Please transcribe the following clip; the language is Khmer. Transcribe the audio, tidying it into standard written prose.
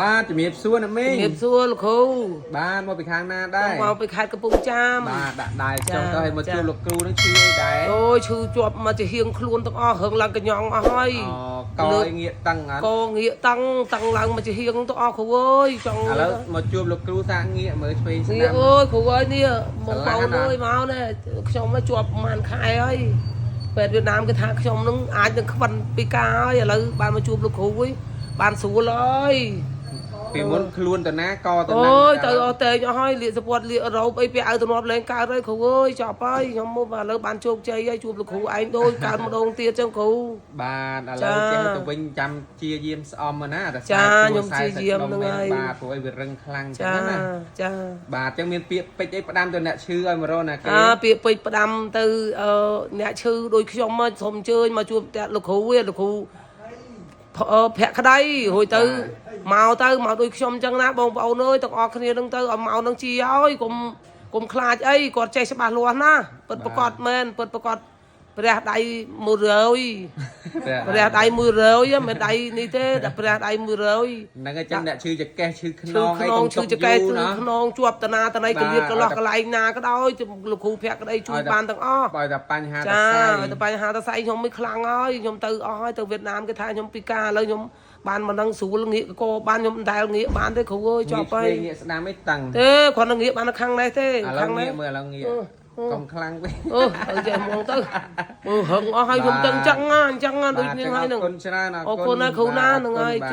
បាទជំរាបសួរណាមីង ជំរាបសួរលោកគ្រូ បាទមកពីខាងណាដែរ មកពីខេត្តកំពង់ចាម បាទដាក់ដៃចុះ ចា ទៅឲ្យមក ចា ជួបលោកគ្រូនឹងឈឺអីដែរ អូយឈឺជាប់មកជាហៀងខ្លួនទាំងអស់រឹងឡើងកញ្ញង់អស់ហើយ អូកយងាកតឹងអត់ កងាកតឹងតឹងឡើងមកជាហៀងទាំងអស់គ្រូអើយចង់ ឥឡូវមកជួបលោកគ្រូសាកងាកមើលឆ្វេងស្ដាំ ងាកអើយគ្រូអើយនេះមក ស្រឡាញ់ណាស់ បងអើយមកនេះខ្ញុំមកជាប់ប្រហែលខែហើយពេទ្យវៀតណាមគេថាខ្ញុំនឹងអាចនឹងខ្វិនពីការហើយឥឡូវបានមកជួបលោកគ្រូវិញបានស្រួលហើយ ពីមុនខ្លួនទៅណាកទៅណា អូយទៅអស់តែងអស់ហើយលាកសពតលាករ៉ូបអីពាក់អាវទំនាប់លែងកើតហើយគ្រូអើយចប់ហើយខ្ញុំមកឥឡូវបានជោគជ័យហើយជួបលោកគ្រូឯងដូចកើតម្ដងទៀតចឹងគ្រូ បាទឥឡូវ ចា ចេះទៅវិញចាំជាយាមស្អំណាតែ ចា ខ្សែ ខ្ញុំជាយាមហ្នឹងហើយ បាទព្រោះអីវារឹងខ្លាំងចឹ ចា ងណា ចា បាទចឹងមានពាក្យពេចន៍អីផ្ដាំទៅអ្នកឈឺឲ្យមករកណាគេ អាពាក្យពេចន៍ផ្ដាំទៅអឺអ្នកឈឺដូចខ្ញុំមកសូមអញ្ជើញមកជួបតែលោកគ្រូឯងលោកគ្រូភអឺភក្តីរួចទៅមកទៅមកដូចខ្ញុំចឹងណាបងប្អូនអើយទាំងអស់គ្នានឹងទៅឲ្យមកនឹងជាហើយកុំកុំខ្លាចអីគាត់ចេះច្បាស់លាស់ណាពិតប្រកបមែនពិតប្រកបព្រះដៃ100ព្រះដៃ100មិនដៃនេះទេតែព្រះដៃ100 ហ្នឹងហើយចឹងអ្នកឈឺចកេះឈឺខ្ន ឈឺ ងអី ខ្នង កុំទុក ឈឺចកេះឈឺ យូរណា ខ្នងជាប់តណាតណៃកលៀតកលោះកន្លែងណាក៏ដោយលោកគ្រូភក្តីជួយបានទាំងអស់ បើតែបញ្ហាត ចា សៃ ឲ្យតែបញ្ហាតសៃខ្ញុំមិនខ្លាំងហើយខ្ញុំទៅអស់ហើយទៅវៀតណាមគេថាខ្ញុំពិការឥឡូវខ្ញុំបានមិនដឹងស្រួលងាកកបានខ្ញុំមិនដែលងាកបានទេគ្រូអើយចប់ហើយ ងាកស្ដាំឯងតឹង ទេគ្រាន់តែងាកបាននៅខាងនេះទេ ឥឡូវ ខាងនេះ ងាកមើលឥឡូវងាកកុំខ្លាំងពេក អូទៅចេះហ្មងទៅអូហឹងអស់ហើយខ្ញុំទៅអញ្ចឹងណាអញ្ចឹងណាដូចនេះហើយ អ ហ្នឹង រគុណច្រើន អរគុណណាគ្រូណាហ្នឹងហើយ បាទ